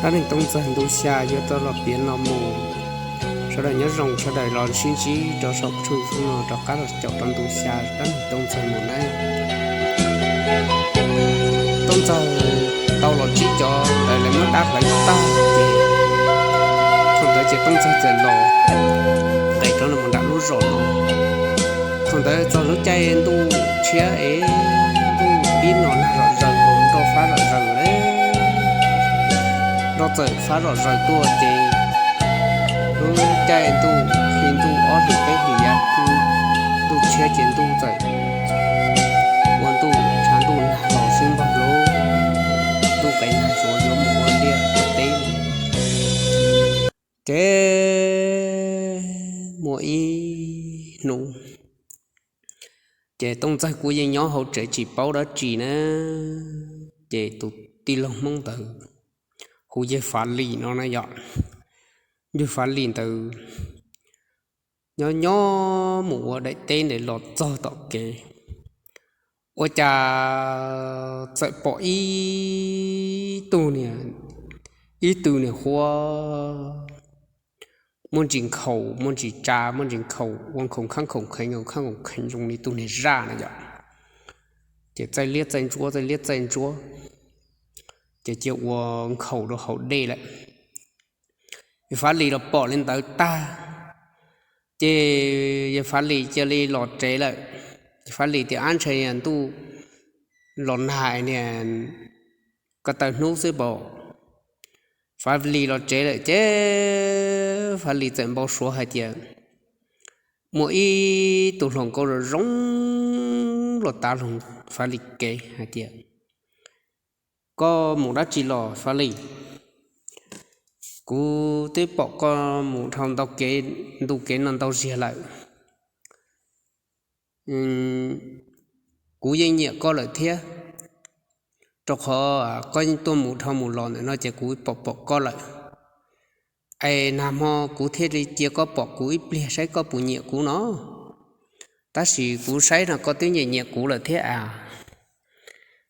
Dab neeg Tooj Ntxawg ntu xya yuav rov los piav no mus. Sawv daws nyob zoo, sawv daws los sib ntsib rau saum tshooj no rov qab los caum rau ntu xya dab neeg Tooj Ntxawg mus nawb. Tooj Ntxawg tau los ntsib cov ntawd lawv muab dab hlawv tag ces thaum ntawd ces Tooj Ntxawg txawm los nqes rov los nram lub zos no. Thaum ntawd txog lub caij ntuj tshiab es ntuj pib no nag zom zaws, nroj fab zom zaws, nroj txawm fab zom zaws tuaj ces lub caij ntuj hli ntuj ob hlis peb hlis yav ntuj tshiab ces ntuj txawm ua ntuj tshav ntuj nag los sib npaug lub ntuj qees nag suav yuav mus ua liaj ua teb. Ces muaj ib hnub ces Tooj Ntxawg kuj yeej nyob hauv tsev tsis paub dab tsi na, ces tus tij laug Hmoob ntawd hu yawg Fav Lis no na yom. Yawg Fav Lis ntawd nyob nyob mus ua daim teb ntawd los txog tom kev, ua cas txawm pom ib tug niag, ib tug niag huab muaj ntsis nkhaus muaj ntsis tsa, muaj ntsis nkhaus ua nkhaus khaub nkhaus kheev, nkhaub nkhaub kheev zoo li tus niag zaj na yom. Ces txaij liab txaij ntsuab, txaij liab txaij ntsuab, ces cia ua nkhaus rau hauv dej lawm. Yawg Fav Lis los pom li ntawd tag, ces yawg Fav Lis cia li los tsev lawm. Yawg Fav Lis tias, Ab, ntshai ntuj los nag niag ko taw hnub xwb pom. Fav Lis los tsev lawm ces Fav Lis txawm npau suav hais tias muaj ib tug hluas nkauj zoo zoo los tav hlo Fav Lis kev hais tias, Koj mus dab tsi los Fav Lis? Kuv twb pom koj mus dhau ntau kev, ntu kev no ntau zaus lawm. Kuv yeej nyiam koj lawm thiab, rau qhov koj yeej tuaj mus dhau mus los ntawm no ces kuv pom pom koj lawm. Es nag hmo kuv thiaj li cia koj pom kuv ib pliag saib koj puas nyiam kuv no. Tab sis kuv saib no koj twb nyiam nyiam kuv lawm thiab a.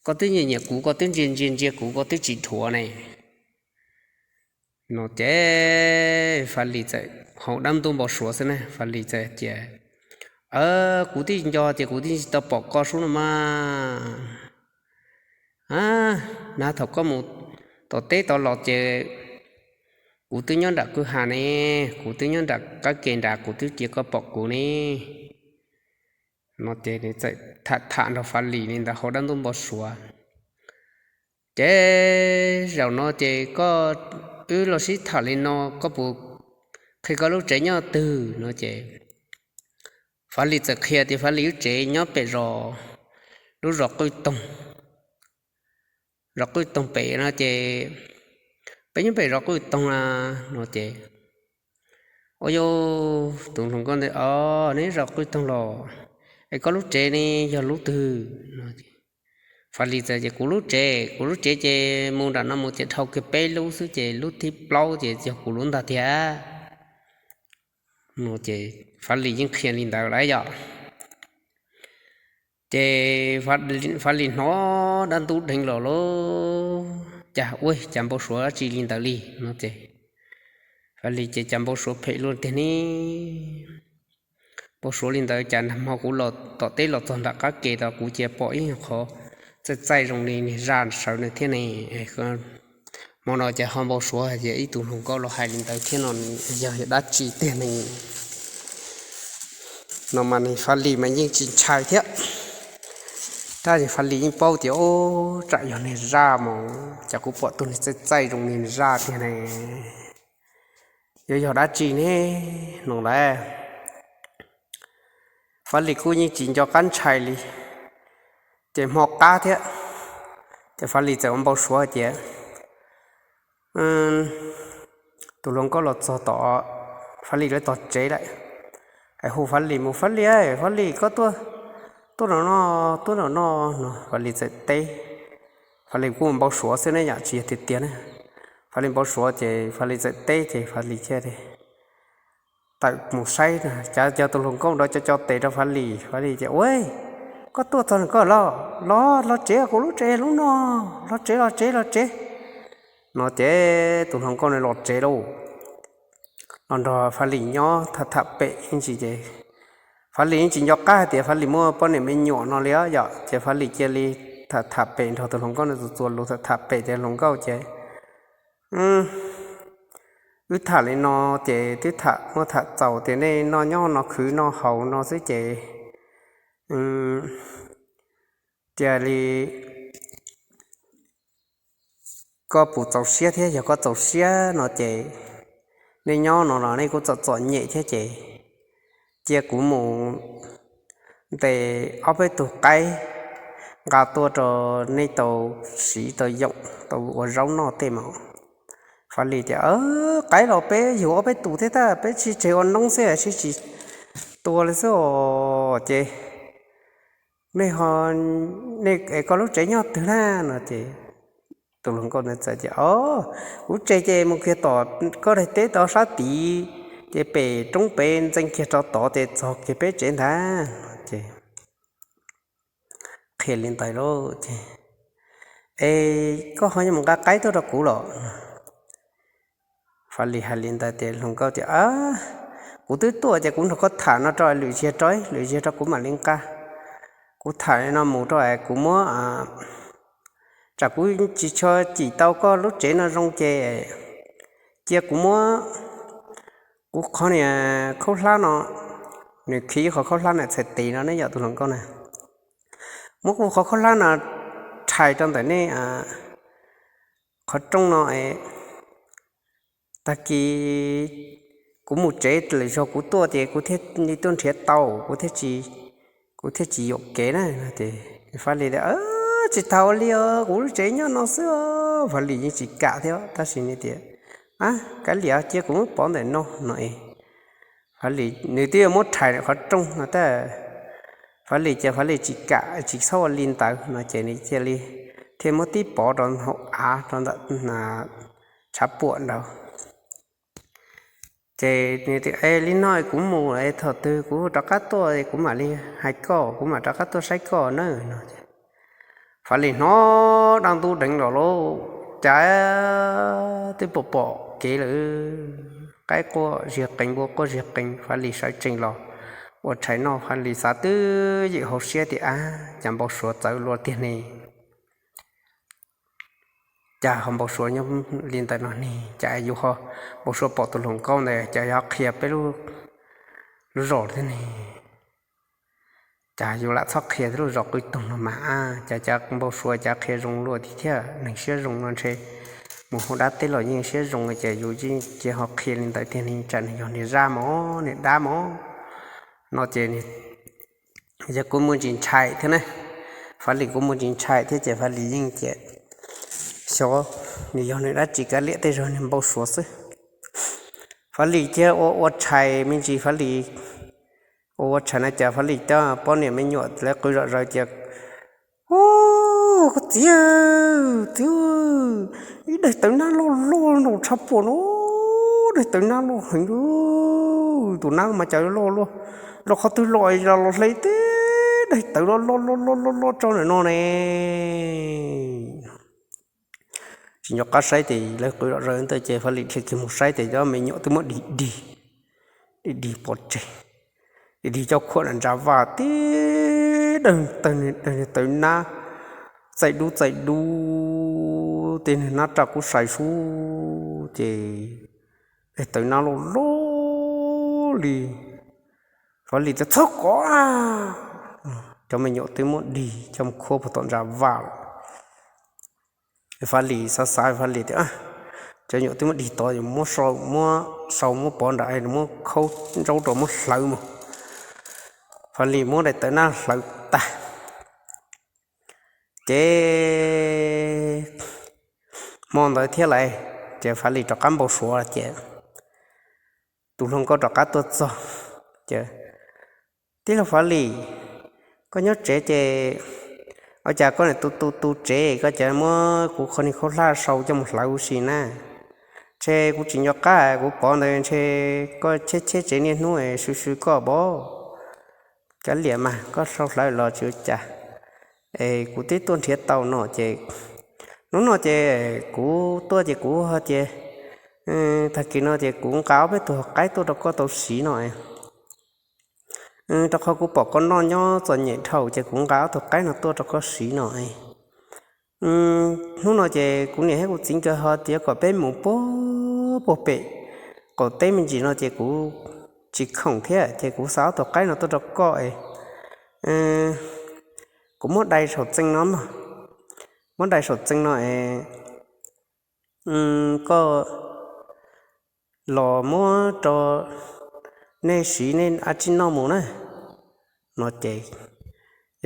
Koj twb nyiam nyiam kuv, koj twb ntsia ntsia ntsia kuv, koj twb tsis dhuav ne. No ces Fav Lis txawm haus dab ntub npau suav xwb na, Fav Lis txawm tias, Kuv twb nco tias kuv twb tsis tau pom koj sub no mas. Nag thaum koj mus tom teb tod los ces kuv twb nyob nram kwj ha ne, kuv twb nyob nram qab ke nrad, kuv twb cia koj pom kuv ne. No ces nws txawm tham tham nrog Fav Lis li ntawd haus dab ntub npau suav. Ces zaum no ces koj, wb los sib tham li no, koj puas qhia koj lub tsev nyob twg no ces Fav Lis txawm qhia tias Fav Lis lub tsev nyob pem zos, lub zos Qwj Toog, zos Qwj Toog pem no ces, Peb nyob pem zos Qwj Toog na no ces, Ua yog tus hluas nkauj ntawd, O, neb zos Qwj Toog los, es koj lub tsev ne yog lub twg no? Fav Lis txawm tias, Kuv lub tsev, kuv lub tsev ces mus nram no mus ces dhau kiag peb lub xwb ces lub thib plaub ces yog kuv lub ntag tiag. No ces Fav Lis yeej qhia li ntawd lawm yom. Ces Fav Lis hnov dab ntub dheev los lauj, cas ua cas npau suav dab tsi li ntawd li no ces Fav Lis ces cas npau suav phem luaj tiag ne. Npau suav li ntawd cas nag hmo kuv los tom teb los txog nram qab ke tod kuv cia pom ib qho txaij txaij zoo li niag zaj sawv no thiab ne. Hmo no ces ho npau suav hais tias ib tug hluas nkauj los hais li ntawd thiab no, yog yog dab tsi tiag ne? No mas nws Fav Lis mas yeej tsis ntshai thiab. Tab sis Fav Lis yeej paub tias, Ub, tsam yog niag zaj mas, cas kuv pom tus niag txaij txaij zoo li niag zaj tiag ne? Yuav yog dab tsi ne? No lawm, Fav Lis kuj yeej tsis nco qab ntshai li. Ces hmo qab thiab, ces Fav Lis txawm ua npau suav hais tias tus hluas nkauj los txog tom Fav Lis lawv tog tsev lawm, es hu Fav Lis mus, Fav Lis, Fav Lis, koj tuaj, tuaj nram no, tuaj nram no no. Fav Lis txawm teb, Fav Lis kuj npau suav xwb ne yom, tsis yog tiag tiag na. Fav Lis npau suav ces Fav Lis txawm teb ces Fav Lis thiaj tawm mus saib na, cas cov tus hluas nkauj ntawd co co tes rau Fav Lis. Fav Lis tias, Ua, koj tuaj txog nram koj los, los los tsev, kuv lub tsev lub no, los tsev los tsev los tsev. No ces tus hluas nkauj no los tsev lauj, los nrog Fav Lis nyob tham tham pem ib ntsis ces Fav Lis yeej tsis nco qab hais tias Fav Lis muaj poj niam me nyuam no li os yom. Ces Fav Lis cia li tham tham pem nrog tus hluas nkauj no txuas txuas lus tham tham pem ces hluas nkauj ces wb tham li no ces twb tham muaj tham txaus tias nej noj nyob no khwv noj haus no xwb ces cia li koj puas txaus siab thiab, yog koj txaus siab no ces nej nyob no los nej kuj txom txom nyem thiab ces cia kuv mus ntes ob peb tug qaib nqa tuaj rau nej tau siv tau yoom tau ua zaub noj tej mas. Fav Lis tias, qaib los peb yug ob peb tus thiab tab peb tsis tseg ua noob xwb sib tsis tua li xwb os ces nej, nej es koj lub tsev nyob twg na no ces tus hluas nkauj ntawd txawm tias, o, kuv tsev ces mus kiag tom koj daim teb tod sab tid ces pem roob pem ntxees kiag rau tod ces txog kiag peb tsev ntag ces qhia li ntawd lauj ces, es koj ho yuav mus nqa qaib tuaj rau kuv los? Fav Lis hais li ntawd ces hluas nkauj tias, kuv twb tuaj ces kuv nrog koj tham no rau lwm ziag rau, lwm ziag rau kuv mam li nqa. Kuv tham no mus rau es kuv muab, tsam kuv tsis tshua cim tau koj lub tsev no zoo ces cia kuv muab kuv qhov niag khaub hlab no, nws khi ib qhov khaub hlab na txhais tes no ne yom tus hluas nkauj na, muab kuv qhov khaub hlab no rhais rau ntawm nej qhov rooj no es tag kis kuv mus tsev lwm zaug kuv tuaj ces kuv thiaj li tuaj nrhiav tau, kuv thiaj tsis yuam kev na. Ces Fav Lis tias, tsis tau li os, kuv lub tsev nyob no xwb os. Fav Lis yeej tsis kam thiab tab sis nws tias, kav liam cia kuv muab pov ntawm no no es Fav Lis nws twb yuav muab rhais qhov rooj no tab Fav Lis ces Fav Lis tsis kam tsis txhob ua li ntawd no ces nws cia li thiaj muab tib pov rau hauv av rau ntawm tshav puam nraud. Ces nws tias, es li no kuv mus es thaum twg kuv rov qab tuaj kuv mam li hais koj, kuv mam rov qab tuaj saib koj na no. Fav Lis hnov dab ntub deev los lauj, cas twb pom pom kev lawm, qaib quaj ziag qees npua quaj ziag qees, Fav Lis sawv tsees los ua tshais noj. Fav Lis xav twb ywm hauv siab tias, ab, cas npau suav txawv luaj tiag ne, cas ho npau suav nyob li ntawm no ne, cas yus ho, npau suav pom tus hluas nkauj ntawd cas yog qhia peb lub zos thiab ne, cas yus lam txhob qhia lub zos qwj toog no mas, cas cas npau suav cas qhia zoo luaj tiag thiab, neeg siab zoo no ntshe mus hauv dab teb los yeej siab zoo ces yus yeej cia ho qhia li ntawd tiag ne, tsam nws yog niag zaj mog, niag dab mog no ces yog kuv muaj ntsis ntshai thiab na. Fav Lis kuj muaj ntsis ntshai thiab ces Fav Lis yeej tias xyov nws yog nws dab tsi, kav liam tej zaum niag npau suav xwb. Fav Lis cia ua ua tshais me ntsis, Fav Lis ua ua tshais no cas Fav Lis cov poj niam me nyuam lawv qw zom zaws tias, u, koj txiv, txiv, ib daim tawv nab loj loj nraum tshav puam no, daim tawv nab loj heev, tus nab mas cas loj luaj, los qhov twg los los hle tib daim tawv loj loj loj loj loj loj tso ntawm no ne. Tsis nco qab saib ces lawv qw zom zaws ntawd ces Fav Lis dhia kiag mus saib ces cov me nyuam twb muab dig dig, dig dig pov tseg, dig dig coj khuam ntsa vaj tib daim tawv nab txaij dub txaij dub, tej niag nab raj kub sai sub ces daim tawv nab loj loj li. Fav Lis tias txhob kov, cov me nyuam twb muab dig coj mus khuab puag tom ntsa vaj lawm. Fav Lis xav xav Fav Lis tias, cov nyuam twb muab dig tod, muab sau muab pov nram, muab khaub ntsaub rau muab hlawv mus. Fav Lis muab daim tawv nab hlawv tag ces hmo ntawd thiab lawm ces Fav Lis rov qab npau suav ces tus hluas nkauj rov qab tuaj txog ces, tij laug Fav Lis, koj nyob tsev ces, ua cas koj niam tu tu tu tsev, koj cas muab kuv qhov niag khaub hlab sau coj mus hlawv huv si na? Ntshe kuv tsis nco qab, kuv pov ntawd ntshe koj cheb cheb tsev niaj hnub es swb swb koj pov. Kav liam mas, koj sau hlawv los tsis ua cas, es kuv twb tuaj nrhiav tau no ces Hnub no ces kuv tuaj ces kuv ho tias, tag kis no ces kuv nqa ob peb tug qaib tuaj rau koj tau siv no, rau qhov kuv pom koj noj nyob txom nyem dhau ces kuv nqa ob tug qaib no tuaj rau koj siv no. Hnub no ces kuv niam thiab kuv txiv nkawd ho tias kom peb mus puag puag pem qaum teb me ntsis no ces kuv tsis khoom thiab ces kuv xa ob tug qaib no tuaj rau koj es kuv muab dai saum txee no mog, muab dai saum txee no es koj los muab rau nej siv nej ab tsi noj mus na. No ces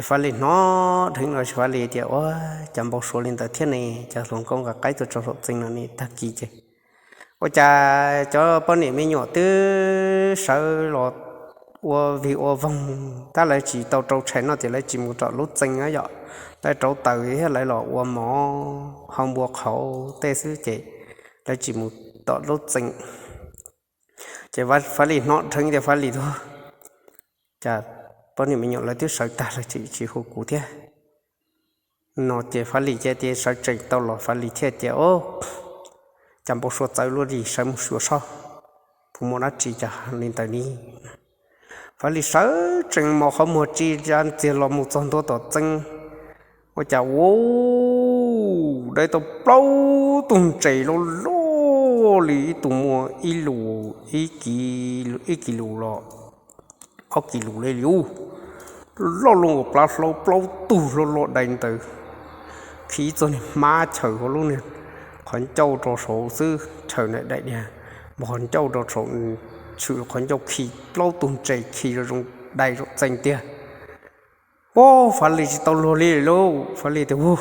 Fab Lis hnov dheev no Fab Lis tias, Ua cas npau suav li ntawd thiab ne, cas hluas nkauj nqa qaib tuaj tso saum txee no ne, tag kis ces ua cas cov poj niam me nyuam twb sawv los ua vig ua voog tab lawv tsis tau rau tshais noj ces lawv tsis mus tom lub txee yom, lawv rauv taws thiab lawv los ua mov hau npua qhauv tej xwb ces lawv tsis mus tom lub txee. Ces Fab Lis hnov dheev tias Fab Lis tuag, cas poj niam me nyuam lawv twb sawv tag lawv tsis hu kuv thiab. No ces Fab Lis cia li sawv tsees tau los Fab Lis thiaj tias, Cas npau suav txawv luaj li, sawv mus xyuas soj puas muaj dab tsi cas li ntawd ni. Fab Lis sawv tsees mos qhov muag tsis ya ntxiag los mus txog ntua tom txee, ua cas ua dai tau plaub tug ntses loj loj li, ib tug muaj ib lus, ib kis lus los ob kis lus li li ub, loj loj ua plaub hlau plaub tug loj loj dai ntawd, khi ib txoj niag hmab chaws hauv lub niag qhov ncauj rau saud xwb, chaws na daim diag, npog qhov ncauj rau saud, tshwm qhov ncauj khi plaub tug ntses khi zoo dai zaum txees tiag. Ua Fab Lis tsis tau luag li lauj, Fab Lis tias, Ua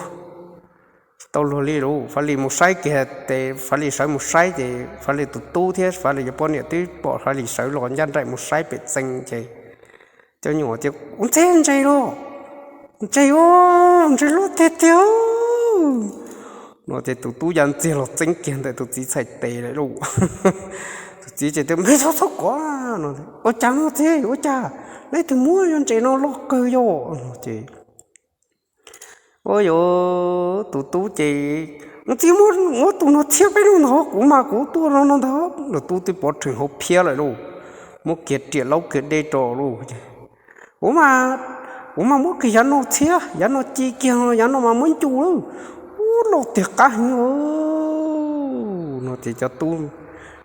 tsis tau luag li lauj. Fab Lis mus saib kiag ces Fab Lis sawv mus saib ces Fab Lis tus tub thiab Fab Lis cov poj niam twb pom Fab Lis sawv los ncaj nraim mus saib pem txee ces cov me nyuam tias, Ua ntxhiab ntses los, ntses ua, ntses loj tiag tiag. No ces tus tub ya ntxiag los txeeb kiag ntawm tus txiv txhais tes lawm lauj. Tus txiv ces tias, Me txhob txhob kov no, Ua cas no txiv, ua cas leej twg muab yuav ntses no loj kawg yom? No ces ua yuav tus tub ces, Ua txiv, muab tus no txhiab peb no ntag, kuv mas kuv tuaj no no ntag. Tus tub twb pov rhees hauv phiab lawm lauj, muab kiag riam laub kiag dej rau lauj. Kuv mas, kuv mas muab kiag yav no txhiab, yav no ci kiag, yav no mas muab ncu lawm. Ub, loj tiag qab heev. No ces cov tub,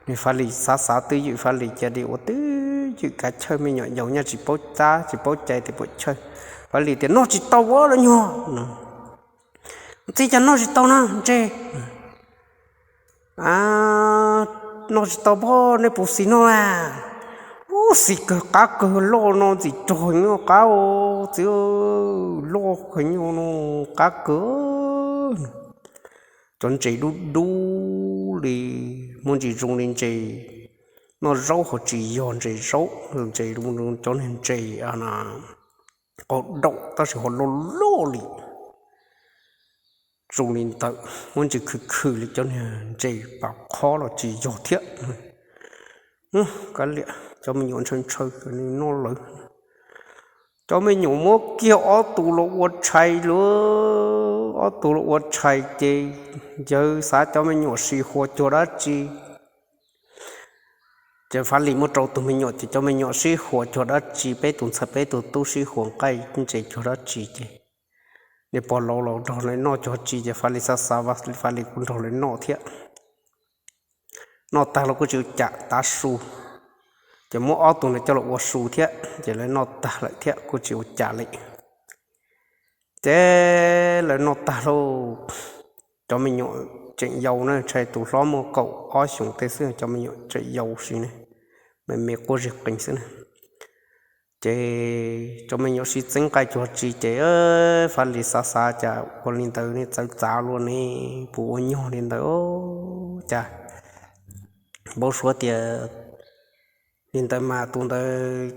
nws Fab Lis xav xav twj ywm, Fab Lis cia li ua twj ywm kav chawj, me nyuam yaus nyaj tsis paub tab tsis paub cai tias puas chawj. Fab Lis tias, Noj tsis tau ua los nyuag no. Txiv, cas noj tsis tau na ntses? Noj tsis tau pob, nej puas xis noj na? Ub, xis kawg, qab kawg, loj no ntxim rog nyob qab, txiv, loj kawg nyob no, qab kawg. Cov ntses dub dub li, muaj ntsis zoo li ntses noj zaub ho tsis yog ntses zaub, ntses zoo cov niag ntses qaum daum tab sis ho loj loj li. Zoo li ntawd, muaj ntsis khwv khwv li cov niag ntses pas qhob los tsis yog thiab. Kav liam, cov me nyuam ntshaw ntshaw noj lawv. Cov me nyuam muab kiag ob tug los ua tshais lawm, ob tug los ua tshais ces yawg xav cov me nyuam sib huas cuag dab tsi. Ces Fab Lis muab rau tus me nyuam ces cov me nyuam sib huas cuag dab tsi, peb tus ntxhais peb tus tub sib huas nqaij ntses cuag dab tsi ces niag pog laus los nrog lawv noj cuag tsi ces Fab Lis xav xav, Fab Lis kuj nrog lawv noj thiab. Noj tag los kuj tsis ua cas, tav su ces muab ob tug ntawd coj los ua su thiab ces lawv noj tag lawm thiab kuj tsis ua cas li. Ces lawv noj tag lauj, cov me nyuam tseem yau na, ntshai tus hlob muaj kaum ob xyoos tej xwb, cov me nyuam tseem yau si ne, me me quaj zig qees xwb na. Ces cov me nyuam sib txeeb nqaij cuag tsi ces Fab Lis xav xav cas ua li ntawd ne, txawv txav luaj ne, puas ua nyuag li ntawd cas npau suav tias li ntawd mas tus ntawd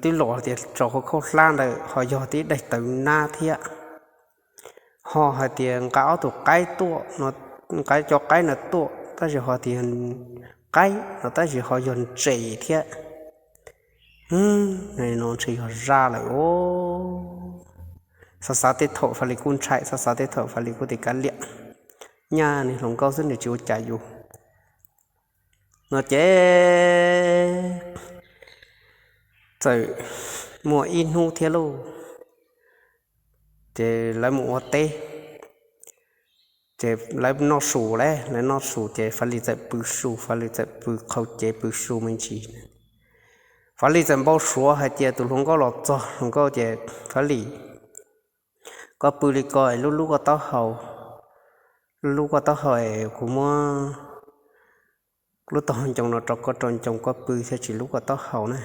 twb los tias tso hauv khaub hlab ntawd ho yog tib daim tawv nab thiab, ho hais tias nqa ob tug qaib tuaj, nqa cov qaib ntawd tuaj tab sis ho tias qaib no tab sis ho yog ntses thiab. No ntshe yog zaj lawm os. Xav xav tej thaum Fab Lis kuj ntshai, xav xav tej thaum Fab Lis kuj tias kav liam, nyaj nws hluas nkauj xwb nws tsis ua cas yus. No ces txawm muaj ib hnub thiab lauj, ces lawv mus ua teb, ces lawv noj su lawm, lawv noj su ces Fav Lis txawm pw su, Fav Lis txawm pw qhau cev pw su me ntsis. Fav Lis txawm npau suav hais tias tus hluas nkauj los txog, hluas nkauj tias, Fav Lis, koj pw li ko es lub lub koj taub hau, lub lub koj taub hau es kuv muab lub tog ncoo no rau koj rau ncoo koj pw thiaj tsis lub koj taub hau na.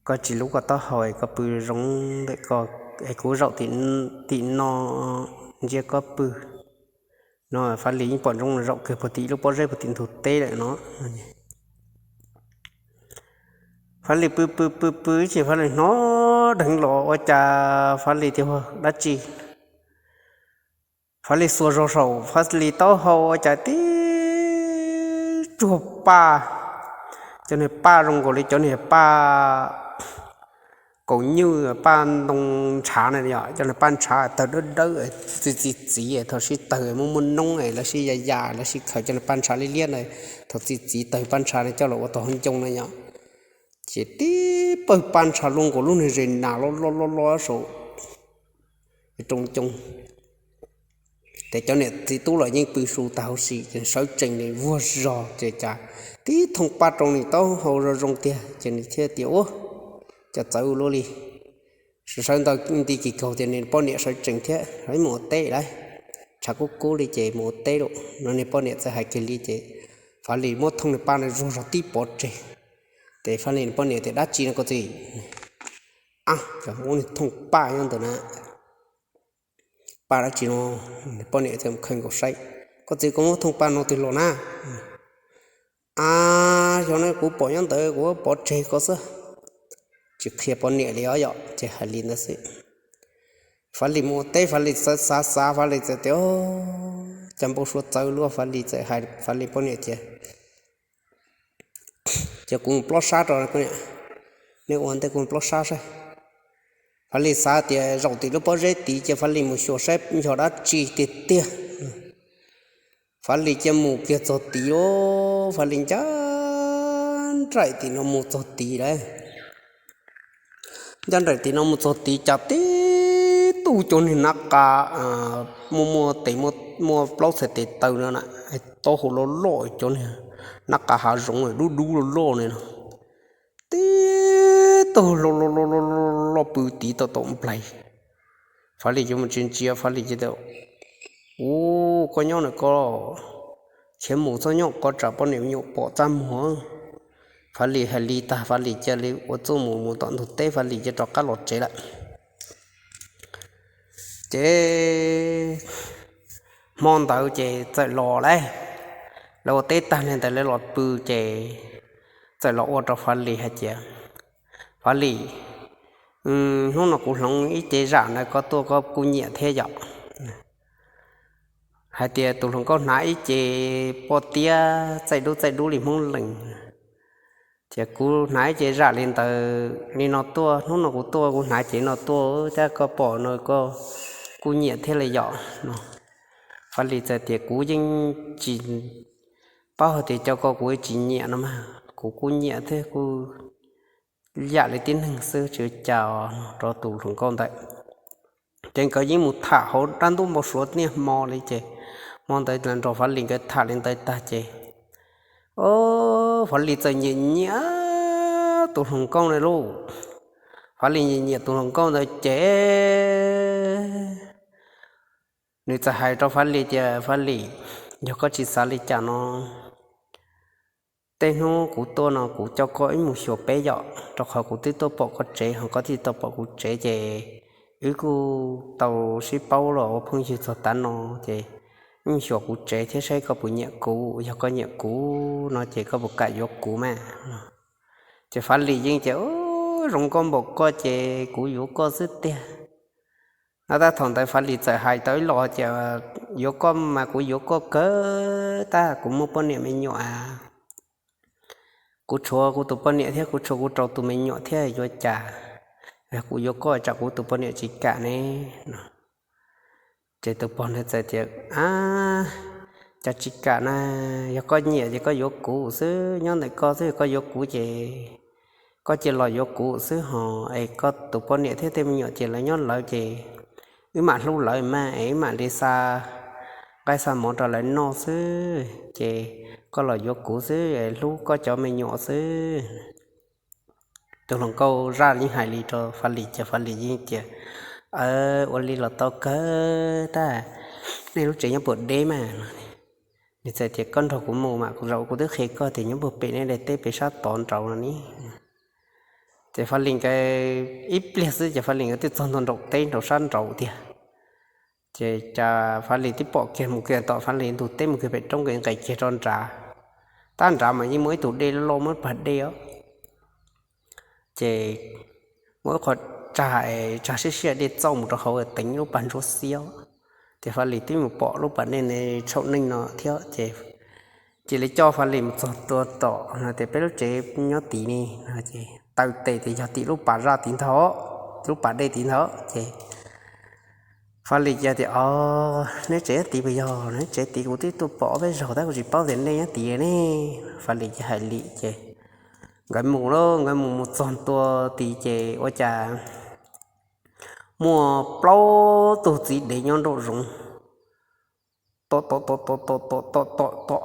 Koj tsis lub koj taub hau es koj pw zoo ntawm ko, es kuv zaum tim no ntsia koj pw. No Fav Lis yeej pom ntsoov zaum kiag puag tim lub pob zeb puag tim ntug teb lawm no. Fav Lis pw pw pw pw ces Fav Lis hnov dheev los ua cas Fav Lis tias ua dab tsi. Fav Lis xuas zog saum Fav Lis taub hau ua cas tib tsuag paj, cov niag paj zoo nkaus li cov niag paj kaum nyuj, paj ntoo ntshav na yom, cov niag paj ntshav tawg dawb dawb, txi txi txiv, thaum sib tawg muaj muaj noob lawv sib ya ya lawv sib khaws cov niag paj ntshav liab liab na, thaum txi txiv tawg paj ntshav na coj los ua tog hauv ncoo na yom. Ces tib pawg paj ntshav luaj nkaus lub niag zes nas loj loj loj loj saum rau ncoo. Ces cov niam txiv tub los yeej pw su tag huv si ces sawv tsees nws vuag zog ces cas tib thooj paj rau nws taub hau zoo zoo tiag ces nws thiaj tias ua cas txawv ua luaj li. Sawv sawv ntawd nti kis kaug tias nws poj niam sawv tsees thiab, ib mus ua teb lawm, tshav kub kub li ces mus ua teb lauj no. Nws poj niam txawm hais kiag li ces Fav Lis muab thooj nws paj no zuag zog tib pov tseg. Ces Fav Lis poj niam tias dab tsi no koj txiv? Ab, cov muab nws thooj paj nyob ntawd na. Paj dab tsi no? Poj niam txawm khaws nkaus saib, koj txiv koj muab thooj paj no twg los na? Ab, xyov na kuv pom nyob ntawd kuv pov tseg koj xwb. Tsis qhia poj niam li os yom, ces hais li ntawd xwb. Fav Lis mus ua teb Fav Lis txawm xav xav Fav Lis txawm tias cas npau suav txawv luaj Fav Lis txawm hais Fav Lis poj niam tias ces kuv mus plob sab rau, nej ua ntej kuv mus plob sab saib. Fav Lis xav tias zaum tim lub pob zeb tid ces Fav Lis mus xyuas saib yog dab tsi tiag tiag. Fav Lis cia mus kiag txog tid lauj, Fav Lis ncaj nraim tim no mus txog tid lawm. Ncaj nraim tim no mus txog tid cas tib tug cov niag nab qa muaj muaj tes, muaj plaub txhais tes taw no na, taub hau loj loj, cov niag nab qa hav zoov dub dub loj loj no, tib tug loj loj loj pw tid tau tom nplaig. Fav Lis ces mus ntsia ntsia Fav Lis ces tias, Ua, koj nyob no koj khiav mus txhob nyob ko tsam poj niam me nyuam pom txaj muag. Fav Lis hais li tag Fav Lis cia li ua txuj mus mus tom ntug teb Fav Lis cia rov qab los tsev lawm. Ces hmo ntawd ces txawm los lawm, lawv ua teb tag li ntawd lawv los pw ces txawm los ua rau Fav Lis hais tias, Fav Lis, hnub no kuv hloov ib ce zam ntawd koj tuaj koj kuj nyiam thiab yom. Hais tias tus hluas nkauj hnav ib ce poj tiab txaij dub txaij dub li Hmoob Lees, ces kuv hnav ib ce zam li ntawd li no tuaj, hnub no kuv tuaj kuv hnav cev no tuaj, tab koj pom no koj kuj nyiam thiab li yom no. Fav Lis txawm tias kuv yeej tsis paub hais tias cov ko kuv tsis nyiam no mas, kuv kuj nyiam thiab kuj yam li tib neeg xwb tsis ua cas no rau tus hluas nkauj ntawd. Ces nkawd yeej mus tham hauv dab ntub npau suav niaj hmo li ces hmo ntawd nrog Fav Lis nkawd tham li ntawd tag ces, o, Fav Lis txawm nyiam nyiam tus hluas nkauj na lauj. Fav Lis nyiam nyiam tus hluas nkauj ntawd ces nws txawm hais rau Fav Lis tias, Fav Lis, yog koj tsis xav li cas no, tej hnub kuv tuaj no kuv coj koj wb mus xyuas peb yom, rau qhov kuv twb tuaj pom koj tsev ho koj thiaj tau pom kuv tsev ces wb kuj tau sib paub los ua phooj ywg txog tav no ces wb mus xyuas kuv tsev thiab saib koj puas nyiam kuv, yog koj nyiam kuv no ces koj puas kam yuav kuv mas. Ces Fav Lis yeej tias, Zoo nkauj npaum koj ces kuv yuav koj xwb tiag. No tab thaum ntawd Fav Lis txawm hais tau ib los tias, Yuav koj mas kuv yuav koj kawg, tab kuv muaj poj niam me nyuam a. Kuv tshuav kuv tus poj niam thiab kuv tshuav kuv rau tus me nyuam thiab yuav cas, yog kuv yuav koj tsam kuv tus poj niam tsis kam ne no. Ces tus pog ntawd txawm tias, A, cas tsis kam na, yog koj nyiam ces koj yuav kuv xwb, nyob ntawm koj xwb, koj yuav kuv ces koj cia los yuav kuv xwb hos es koj tus poj niam thiab tej me nyuam ces lawv nyob lawv ces wb mam hlub lawv mas es wb mam li xa nqaij xa mov rau lawv noj xwb ces koj los yuav kuv xwb es hlub koj cov me nyuam xwb. Tus hluas nkauj zaj yeej hais li rau Fab Lis ces Fab Lis yeej tias, Ua li los tau kawg tab, nej lub tsev nyob puag deb mas. Nws txawm tias, Koj nrog kuv mus mas, kuv zaum kuv twb qhia koj tias nyob puag pem nej daim teb pem sab tod nraud no ne. Ces Fab Lis nkawd ib pliag xwb ces Fab Lis nkawd twb txog ntua nraum teb nraum sab nraud tiag. Ces cas Fab Lis twb pom kiag mus kiag tom Fab Lis ntug teb mus kiag pem roob nkawd nqes kiag rau nrad. Tab nrad mas yeej muaj ib tug dej loj muaj ib pag dej os. Ces muaj ib qho tsag, tsag siab siab dej txauj mus rau hauv teev lub pas ntsuab xiab. Ces Fab Lis twb mus pom lub pas dej ntawd tshaum neeg no thiab ces cia li coj Fab Lis mus txog tua tom no tias, Peb lub tsev nyob tid ne. Ces taw tes tias yog tim lub pas zaj tid ntag, lub pas dej tid ntag. Ces Fab Lis cia tias, O, neb tsev nyob tid puas yog? Neb tsev tid kuv twb tuaj pom ob peb zaug tab kuv tsis paub tias nej nyob tid ne. Fab Lis cia hais li ces nkawd mus lawm, nkawd mus mus txog ntua tid ces ua cas muaj plaub tug txiv dev nyob nraum zoov tom tom tom tom tom tom tom tom tom.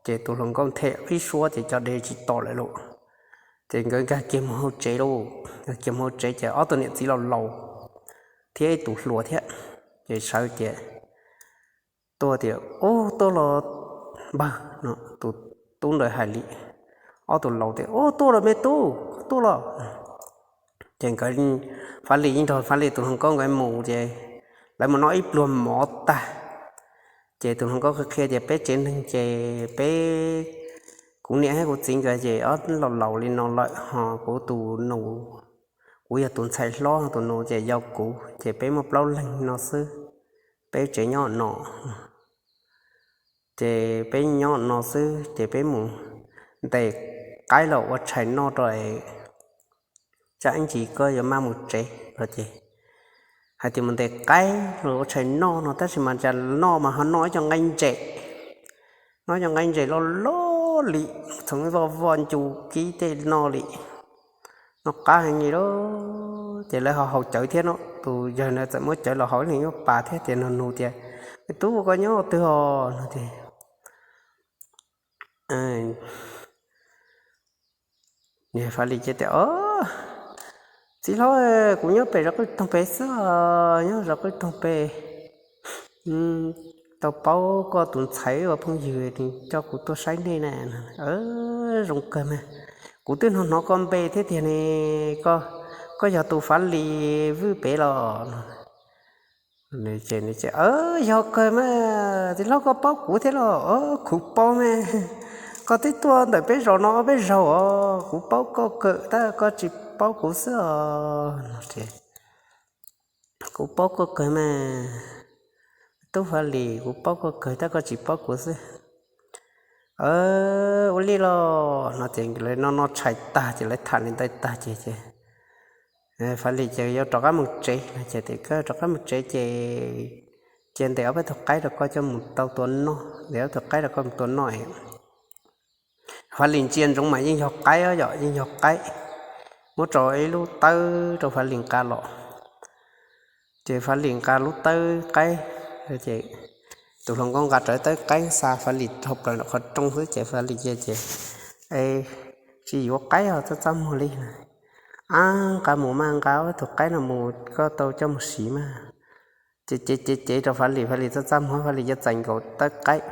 Ces tus hluas nkauj nthe ib suab ces cov dev tsis tom lawm lauj. Ces nkawd nkag kiag mus hauv tsev lauj, nkag kiag mus hauv tsev ces ob tug niam txiv laus laus thiab ib tus hluas thiab, ces sawv tias, tuaj tias, Ub, tuaj los npawg no. Tus tub ntawd hais li, ob tug laus tias, Ub, tuaj los me tub, tuaj los. Ces nkawd, Fab Lis yeej nrog Fab Lis tus hluas nkauj nkawd mus ces lawv mus noj ib pluag mov tag. Ces tus hluas nkauj qhia tias, Peb tsev neeg ces peb, kuv niam thiab kuv txiv nkawd ces ob laus laus li no lawm hos kuv tus nus, kuv yog tus ntxhais hlob, tus nus ces yau kuv ces peb muaj plaub leeg no xwb. Peb tsev nyob no, ces peb nyob no xwb ces peb mus ntes qaib los ua tshais noj rau es tsam ib ntsis koj yuav maj mus tsev no ces hais tias mus ntes qaib los ua tshais noj no tab sis mas cas noj mas ho noj ib co nqaij ntses, noj ib co nqaij ntses loj loj li, txhoov voj voj ncu kib tej noj li. Noj qab heev li lauj. Ces lawv ho haus cawv thiab no, tus yawg ntawd txawm muab cawv los haus ib leeg ib pas thiab tias, nug nug tias, Me tub, koj nyob twg os? No ces Fab Lis ces tias, Txiv hlob, kuv nyob pem zos qwj toog pem xwb os, nyob zos qwj toog pem. Tau paub koj tus ntxhais ua phooj ywg nws coj kuv tuaj saib nej na. Zoo kawg mas, kuv twb hnov hnov koj npe thiab tiag ne, koj yog tus Fab Lis vwj pem los? Yog kawg mas, txiv hlob koj paub kuv thiab los? Kuv paub mas, koj twb tuaj ntawm peb zos no ob peb zaug os, kuv paub koj kawg tab koj tsis paub kuv xwb os. Kuv paub koj kawg mas, tub Fab Lis, kuv paub koj kawg tab koj tsis paub kuv xwb. Ua li los no ces lawv noj noj tshais tag ces lawv tham li ntawd tag ces, Fab Lis ces yuav rov qab mus tsev no ces tias, Koj rov qab mus tsev ces cia ntes ob peb tug qaib rau koj coj mus tau tua noj, ntes ob tug qaib rau koj mus tua noj. Fab Lis ntsia ntsoov mas yeej yog qaib os, yog yeej yog qaib. Muab tso ib lub tawb rau Fab Lis nqa los. Ces Fab Lis nqa lub tawb qaib, ces tus hluas nkauj nqa rawv tawb qaib xa Fab Lis dhau plaws nram qhov rooj xwb ces Fab Lis ces, Es tsis yuav qaib os, txaj txaj muag li. Ab, nqa mus mas, nqa ob tug qaib no mus koj tau coj mus siv mas. Ces cev cev cev rau Fab Lis, Fab Lis txaj txaj muag, Fab Lis yuav txais nkaus tawb qaib.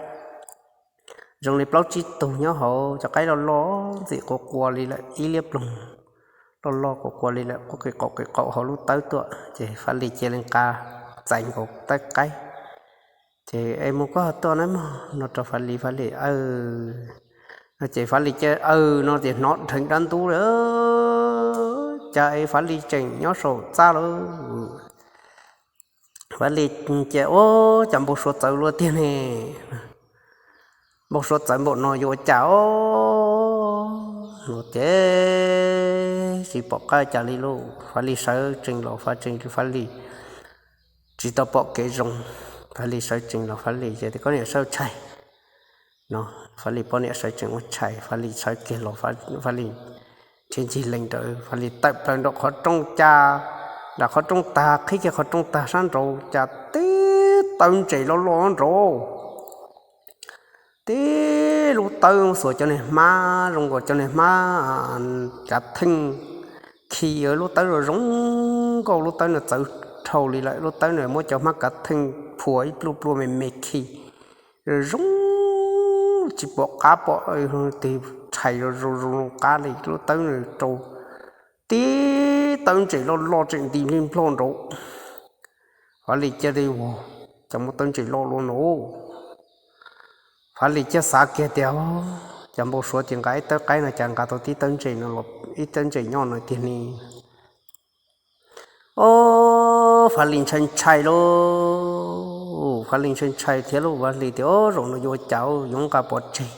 Zoo li plaub tsib tug nyob hauv cov qaib loj loj ntxim quas quas li lawm, ib liab ploog loj loj quas quas li lawm, quaj qis qaum qis qaum hauv lub tawb tuaj ces Fab Lis cia li nqa txais nkaus tawb qaib. Ces, Es mus koj ho tuaj nawb mog, no rau Fab Lis, Fab Lis aw no ces Fab Lis cia aw no ces hnov dheev dab ntub li, Cas es Fab Lis tseem nyob saum txaj lawm? Fab Lis cia, Ua cas npau suav txawv luaj tiag ne? Npau suav txawv npaum no yuav ua cas os? No ces tsis pom qab cas li lauj, Fab Lis sawv tsees los, Fab tsees, Fab Lis tsis tau pom kev zoo. Fab Lis sawv tsees los Fab Lis ces tias, Koj niam, sawv tshais no. Fab Lis poj niam sawv tsees ua tshais, Fab Lis sawv kiag los, Fab Lis thiaj ncig lees rawv, Fab Lis tawm plaws nram qhov rooj, cas nram qhov rooj tag, qhib kiag qhov rooj tag sab nraud cas tib tawb ntses loj loj nraud. Tib lub tawb xuas cov niag hmab zoo nkaus cov niag hmab kav theej khi, lub tawb zoo zoo nkauj, lub tawb no txawv dhau li lawm, lub tawb no muab cov hmab kav theej phua ib pluaj pluaj me me khi zoo zoo, tsis pom qab pom twg, rhais zoo zoo zoo qab li, lub tawb no rau tib tawb ntses loj loj tseem nti nplij nploj nraud. Fab Lis cia li, Ua cas muaj tawb ntses loj luaj no? Fab Lis cia xav kiag tias, Cas npau suav ces nqa ib tawb qaib no cas nqa tau tib tawb ntses no, ib tawb ntses nyob no tiag ne? Ob, Fab Lis ntshai ntshai lauj, Fab Lis ntshai ntshai thiab lauj, Fab Lis tias, Ob, zaum no yuav ua cas, yuav nqa pov tseg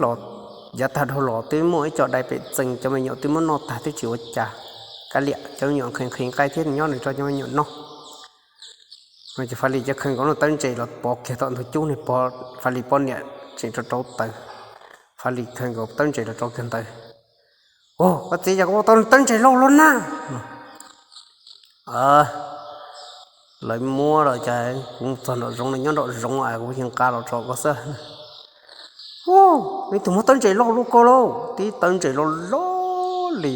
los, yav tag dhau los twb muaj ib co dai pem txee, cov me nyuam twb muab noj tag twb tsis ua cas, kav liam, cov me nyuam nqhis nqhis nqaij thiab, nyob nws tso cov me nyuam noj. Ces Fab Lis cia khawm nkaus lub tawb ntses los pov kiag tom ntug cub, nws pov, Fab Lis poj niam tseem rau rau taws, Fab Lis khawm nkaus tawb ntses los rau kiag ntawd. Ua, Koj txiv, cas kuv ua tau tawb ntses loj loj na? Lawv muab los cas kuv txog nram zoov, nyob nram zoov es kuv yeej nqa los tso koj xwb. Ua, ib tug muab tawb ntses loj luaj koj lauj, tib tawb ntses loj loj li,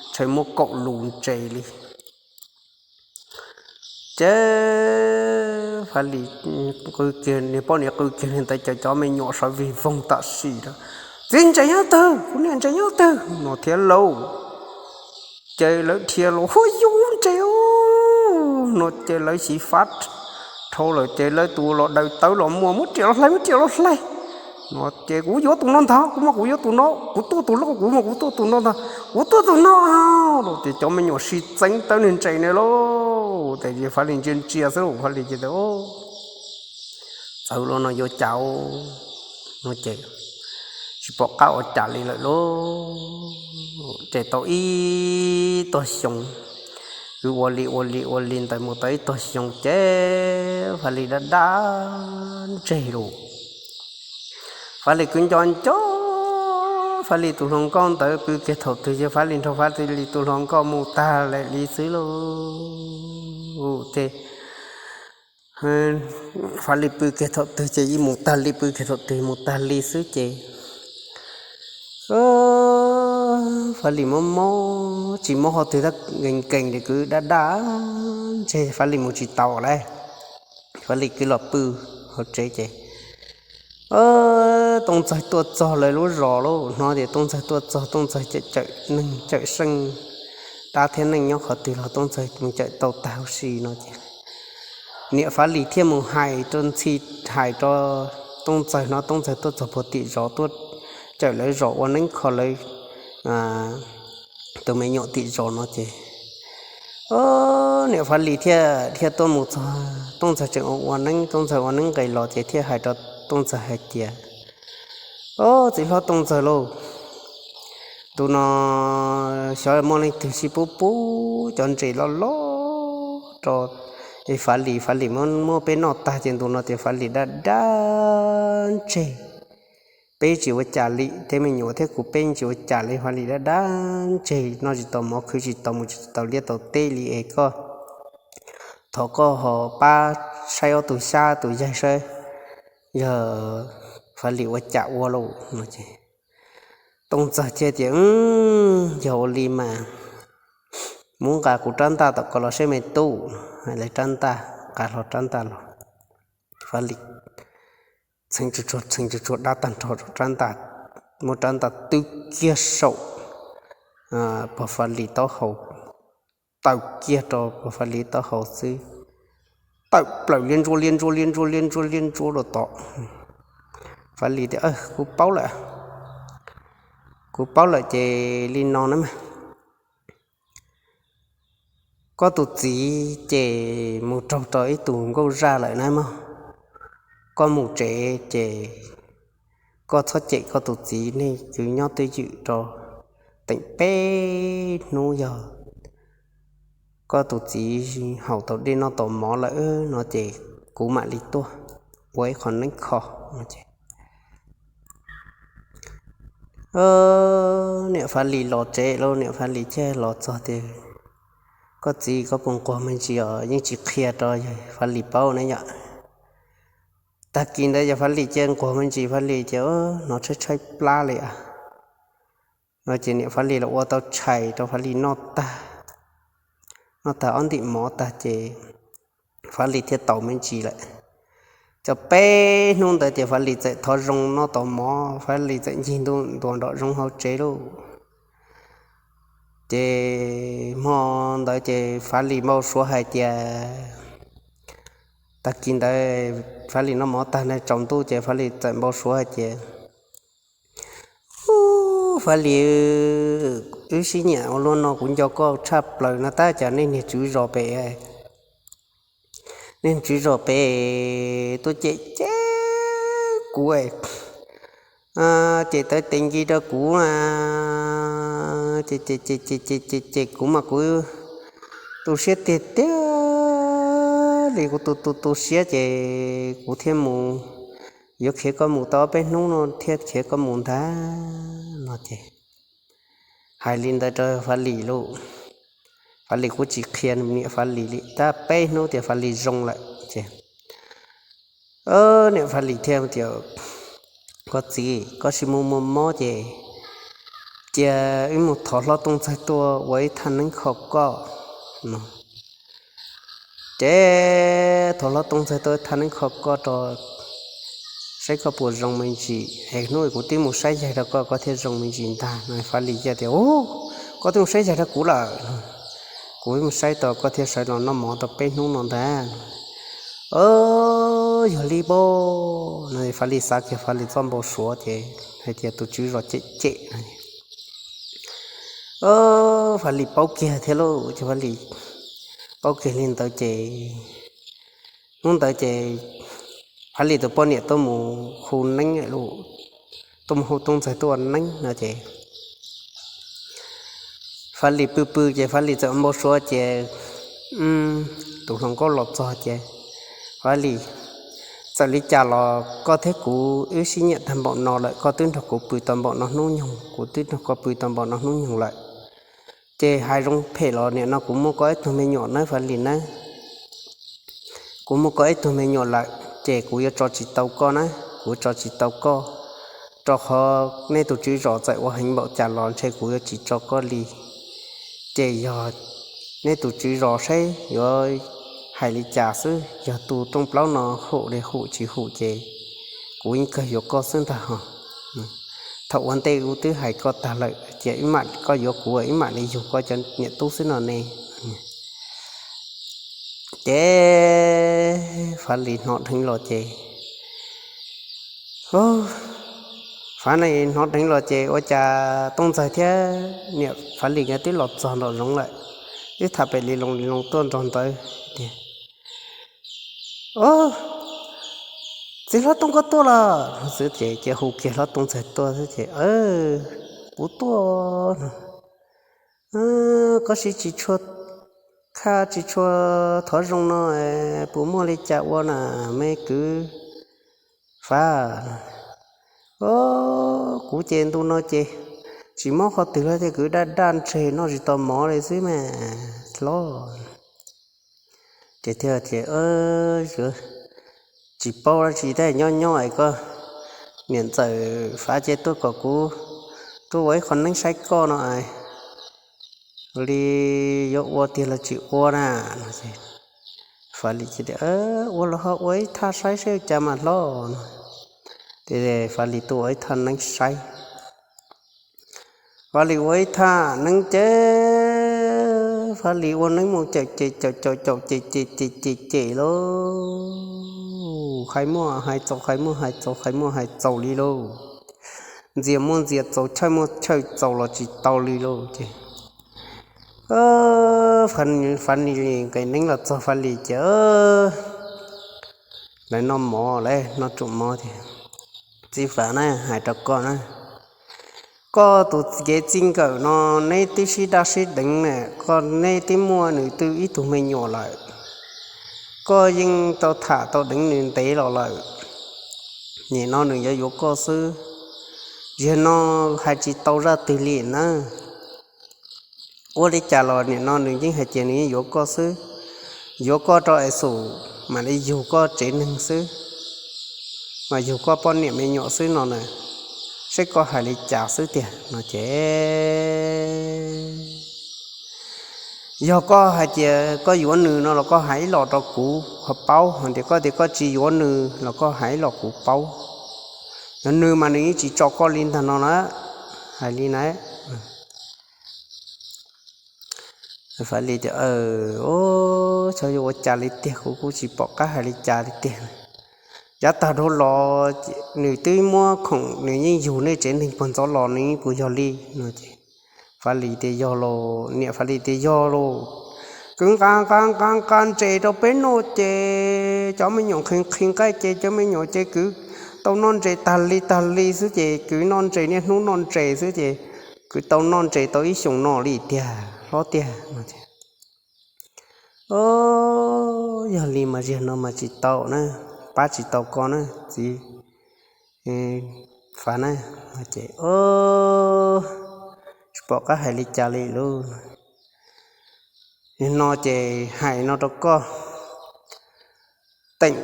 ntshe muaj kaum lus ntses li. Ces Fab Lis qw kiag, niag poj niam qw kiag li ntawd ces cov me nyuam sawv vig voog tam sim lawm, Txiv, ntses nyob twg? Kuv niam, ntses nyob twg? No thiab lauj. Ces lawv dhia los, Huab, yus ntses os! No ces lawv xyiv fab dhau lawm ces lawv tus los daws tawb los muaj, Muab riam los hlais, muab riam los hlais! No ces, Kuv yuav tus no ntag, kuv mas kuv yuav tus no, kuv tuaj tus loj, kuv mas kuv tuaj tus no ntag, kuv tuaj tus no! No ces cov me nyuam sib txeeb tawb niag ntses na lauj. Ces Fab Lis ntsia ntsia xwb lauj, Fab Lis ces tias, Txawv los no yuav cas? No ces tsis pom qab ua cas li lawm lauj. Ces tau ib tog xyoo, kwv ua li ua li ua li ntawd mus tau ib tog xyoo ces Fab Lis dab dab ntseg lauj. Fab Lis kwv nco nco Fab Lis tus hluas nkauj ntawd, pw kiag thaum twg ces Fab Lis nrog Fab Lis tus hluas nkauj mus tag lawm li xwb lauj. Ces Fab Lis pw kiag thaum twg ces ib mus tag li, pw kiag thaum twg mus tag li xwb ces Fab Lis mob mob tsis mob qhov twg, tab nkees nkees ces kwv dab dab ntseg Fab Lis mus tsis tau lawm. Fab Lis kwv los pw hauv tsev ces Tooj Ntxawg tuaj txog lawv lub zos lauj, hnov tias Tooj Ntxawg tuaj txog, Tooj Ntxawg cawm cawm neeg cawm seej, dab thiab neeg nyob qhov twg los Tooj Ntxawg mus cawm tau tag huv si no ces niam Fab Lis thiaj mus hais rau ntxhi, hais rau Tooj Ntxawg no, Tooj Ntxawg tuaj txog puag tim zos tuaj cawm lawv zos ua neeb kho lawv tus me nyuam tim zos no ces niam Fab Lis thiaj thiaj tuaj mus txog, Tooj Ntxawg tseem ua ua neeb, Tooj Ntxawg ua neeb nqis los ces thiaj hais rau Tooj Ntxawg hais tias, Au, txiv hlob Tooj Ntxawg lauj, ntu no xyov muaj leej twg sib pub pub cov ntses loj loj rau Fab Lis, Fab Lis muab peb noj tag ces ntu no ces Fab Lis dab dab ntseg. Peb tsis ua cas li, tej me nyuam thiab kuv peb tsis ua cas li, Fab Lis dab dab ntseg, noj tsis tau mov, khwv tsis tau, mus tsis tau liaj tau teb li es koj thov koj ho pab saib ob tug xyab tus yaig saib yog Fab Lis ua cas ua lauj no ces Tooj Ntxawg thiaj tias, Yog ua li mas muab nqa kuv rab ntaj tom ko los seb me tub. Hais li rab ntaj, nqa hlo rab ntaj los, Fab Lis txheev tsuag txheev tsuag dab tag nrho rau rab ntaj, muab rab ntaj twb kiag saum pog Fab Lis taub hau, taw kiag rau pog Fab Lis taub hau xwb, tawm plaws liab ntsuab liab ntsuab liab ntsuab liab ntsuab liab ntsuab rau tod. Fab Lis tias, Kuv paub lawm, kuv paub lawm ces li no na mas, koj tus txiv ces mus raug rau ib tug nkauj zaj lawm na mog. Koj mus tsev ces koj txhob cem koj tus txiv, nej kwv nyob twj ywm rau teem peb hnub, yog koj tus txiv haus tau dej noj tau mov lawm no ces kuv mam li tuaj ua ib qho neeb kho no ces niam Fav Lis los tsev lawm, niam Fav Lis thiaj los txog tias, koj txiv, koj puas nquag me ntsis os? Yeej tsis qhia rau Fav Lis paub ne yom. Tag kis ntawd yog Fav Lis cia nquag me ntsis, Fav Lis ces hnov tshaib tshaib plab li no ces niam Fav Lis los ua tau tshais rau Fav Lis noj tag, noj tag ob ntim mov tag ces Fav Lis thiaj tau me ntsis lawm. Cov peb hnub ntawd ces Fav Lis txawm thov zoo noj tau mov, Fav Lis txawm ncig ntuj ntuas nrom zoov hauv tsev lauj. Ces hmo ntawd ces Fav Lis npau suav hais tias, tag kis ntawd Fav Lis noj mov tag ne tsaus ntuj ces Fav Lis txawm npau suav hais tias, Ub, Fav Lis, wb sib nyiam ua luaj no kuv nco koj tshaj plaws no tab cas nej niag tswv zos pem, nej tswv zos pem tuaj cem cem kuv, cem tawv tes nci rau kuv na, ces ces ces ces ces ces kuv mas kuv tu siab tiag tiag li, kuv tu tu tu siab ces kuv thiaj mus, yuav khiav koj mus tau ob peb hnub no thiaj khiav koj mus ntag no ces hais li ntawd rau Fav Lis lauj. Fav Lis kuj tsis qhia niam Fav Lis li, tab peb hnub tias Fav Lis zoo lawm ces niam Fav Lis thiaj tias, koj txiv, koj sim mus muag mob ces cia wb mus thov hlob Tooj Ntxawg tuaj ua ib thaj neeb kho koj no. Ces thov hlob Tooj Ntxawg tuaj ib thaj neeb kho koj rau saib koj puas zoo me ntsis es hnub kuv twb mus saib yaig rau koj, koj thiaj zoo me ntsis ntag no. Fav Lis cia tias, ub, koj twb mus saib yaig rau kuv lawm, kuv mus saib tau koj thiaj sawv los noj mov tau peb hnub no ntag. Yog li pab no Fav Lis xav kiag Fav Lis txoj npau suav ces hais tias tus tswv zos cem cem no. Fav Lis paub kiag thiab lauj, ces Fav Lis paub kiag li ntawd ces hnub ntawd ces Fav Lis tus poj niam tuaj mus hu neeb, tuaj mus hu Tooj Ntxawg tuaj ua neeb no ces Fav Lis pw pw ces Fav Lis txawm npau suav ces tus hluas nkauj los txog ces, Fav Lis, txawm li cas los koj thiab kuv wb sib nyiam tag npaum no lawm, koj twb nrog kuv pw tau npaum no hnub nyoog, kuv twb nrog koj pw tau npaum no hnub nyoog lawm, ces hais zoo phem los nim no kuv muaj koj ib tug me nyuam nawb Fav Lis nawb. Kuv muaj koj ib tug me nyuam lawm ces kuv yuav tso tsis tau koj na, kuv tso tsis tau koj, rau qhov nej tus tswv zos txawm ua heev npaum cas los ntshe kuv yuav tsis tso koj li. Ces yog nej tus tswv zos saib yuav hais li cas xwb, yog tus rooj plaub no hum li hum tsis hum ces kuv yeej kawg yuav koj xwb ntag ho. Thaum ua ntej kuv twb hais koj tag lawm ces ib mam koj yuav kuv ib mam li yug koj cov niam tub xwb no ne. Ces Fav Lis hnov dheev los ces, Fav Lis hnov dheev los ces ua cas Tooj Ntxawg thiab niam Fav Lis nkawd twb los txog nraum zoov lawm, twb tham pem li loo li loo tuaj nrog ntawd tias, Txiv hlob Tooj koj tuaj los? Xwb ces cia hu kiag hlob Tooj Ntxawg tuaj xwb ces, Kuv tuaj no. Koj siv tsis tshua khaj tsis tshua thov zoo no, puas muaj li cas ua na me kwv Fav? Kuv ces ntu no ces tsis mob qhov twg li, kwv daj daj ntseg noj tsis tau mov li xwb mas hlob. Ces thiaj tias, Tsis paub dab tsi thiab, nyob nyob es koj niam ntxawm Fav ces tuaj kom kuv tuaj ua ib qho neeb saib koj no es li yuav ua tiag los tsis ua na. Fav Lis tias, Ua los ho ua ib thaj saib seb ua cas mas hlob no. Ces Fav Lis tuaj ua ib thaj neeb saib. Fav Lis ua ib thaj neeb ces Fav Lis ua neeb mus caum ces caum caum caum ces ces ces ces ces lauj, hais muaj hais txaus, hais muaj hais tsaus, hais muaj hais tsaus li lauj. Ntxias muaj ntxias txaus, chawj muaj chawj txaus los tsis tau li lauj. Ces Fav Lis nqes neeb los txog Fav Lis ces, Lawv noj mov, lawv noj tsum mov tias, Txiv Fav na, hais rau koj na, Koj tus kev txij nkawm no neb twb sib daj sib deev na, koj neb twb muaj nws twb ib tug me nyuam lawm, koj yeej tau tham tau deev nws ntev los lawm. Nim no nws yuav yuav koj xwb, yog no hais tsis tau zaj twg li na. Ua li cas los nim no nws yeej hais tias nws yeej yuav koj xwb, yuav koj rau es xum mam li yug koj tsev neeg xwb, mas yug koj poj niam me nyuam xwb no na, seb koj hais li cas xwb tiag no ces. Yog koj hais tias koj yuav nws no los koj hais ib los rau kuv ho paub, hos tias koj tias koj tsis yuav nws los koj hais ib los kuv paub. Yog nws mas nws yeej tsis tso koj li ntag no na, hais li na. Fav Lis tias, Xyov yuav ua cas li tiag, kuv kuj tsis pom qab hais li cas li tiag. Yav tag dhau los nws twb muab khoom, nws yeej yug nej tsev neeg puag ntxov los nws yeej puas yog li no ces Fav Lis tias yog los, niam Fav Lis tias yog los, kwv nqa nqa nqa nqa ntses rau peb noj ces cov me nyuam nqhis nqhis nqaij ces cov me nyuam ces kwv tau noj ntses tag li tag li xwb ces kwv noj ntses niaj hnub noj ntses xwb ces kwv tau noj ntses tau ib xyoos no li tiag hlob tiag no. Yog li mas ziag no mas tsis tau na, pab tsis tau koj na txiv Fav na. Ces tsis pom qab hais li cas li lauj. Nim no ces hais no rau koj, teem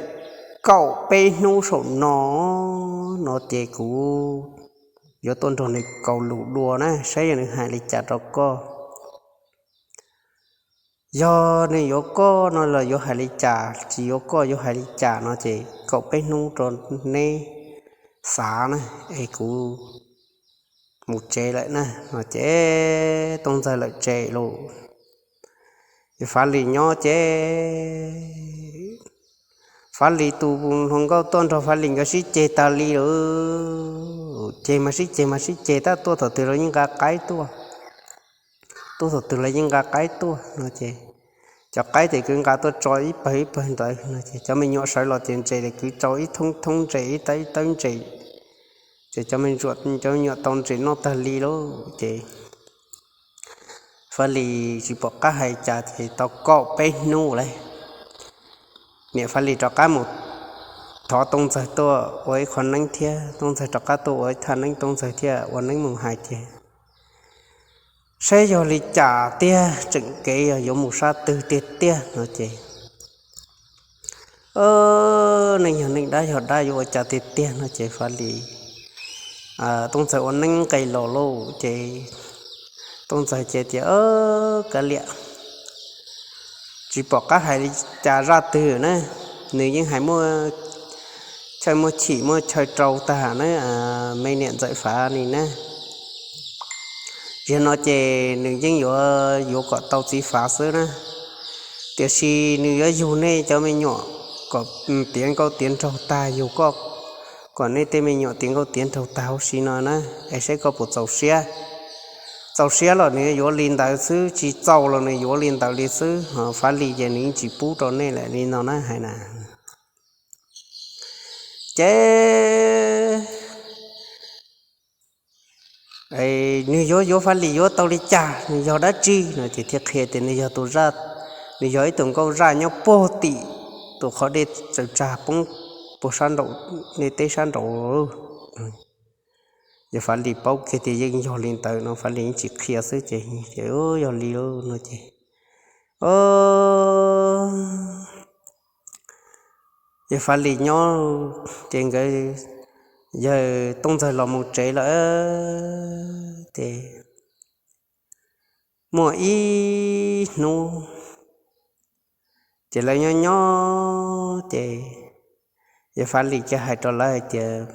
kaum peb hnub saum no, no ces kuv yuav tuaj nrog nws kaus lus dua na saib yog nws hais li cas rau koj. Yog nws yuav koj no los yuav hais li cas, tsis yuav koj yuav hais li cas no ces kaum peb hnub rau neb xav na, es kuv mus tsev lawm na no ces Tooj Ntxawg lawm tsev lauj. Ces Fav Lis nyob ces Fav Lis tus hluas nkauj tuaj nrog Fav Lis nkawd sib ceg tag li lawm, ceg mas sib ceg mas sib ceg tab tuaj thaum twg los yeej nqa qaib tuaj, tuaj thaum twg los yeej nqa qaib tuaj no ces cov qaib ces kwv nqa tuaj tso ib pawg ib pawg ntawd no ces cov me nyuam sawv los ces ntses ces kwv tso ib thoob thoob ntses ib tawb ib tawb ntses ces cov me nyuam tau ntses noj tag li lauj ces Fav Lis tsis pom qab hais cas ces tau kaum peb hnub lawm, niam Fav Lis rov qab mus thov Tooj Ntxawg tuaj ua ib qho neeb thiab, Tooj Ntxawg rov qab tuaj ua ib thaj neeb, Tooj Ntxawg thiaj ua neeb mus hais tias saib yog li cas tiag, tseem kev yog yuav mus sab twg tiag tiag no ces neeg yog neeg dab yog dab yuav ua cas tiag tiag no ces Fav Lis, Tooj Ntxawg ua neeb nqis los lauj ces Tooj Ntxawg ces tias kav liam, tsis pom qab hais li cas zaj twg na, nws yeej hais muaj chaw muaj chim muaj chaw rau tag na, me niam ntxawm Fav Lis na. Ziag no ces nws yeej yuav yuav kom tau txiv Fav xwb na, tiam sis nws yuav yug nej cov me nyuam kom tiav nkauj tiav nraug tag, yug koj kom nej tej me nyuam tiav nkauj tiav nraug tag huv si no na, es saib koj puas txaus siab. Txaus siab los nws yuav li ntawd xwb, tsis txaus los nws yuav li ntawd li xwb, ho Fav Lis ces nws yeej tsis pub rau nej lawm li no na hais na. Ces nws yuav yuav Fav Lis yuav tau li cas, nws yog dab tsi no ces thiaj qhia tias nws yog tus zaj, nws yog ib tug nkauj zaj nyob puag tim tus qhov dej tsaws tsag poob puag sab nraum, dej teb sab nraud. Yog Fav Lis paub kiag tias yeej yog li ntawd no Fav Lis yeej tsis qhia xwb ces, yog li no ces yog Fav Lis nyob ces nkawd, yawg Tooj Ntxawg los mus tsev lawm ces muaj ib hnub ces lawv nyob nyob ces yawg Fav Lis cia hais rau lawv hais tias,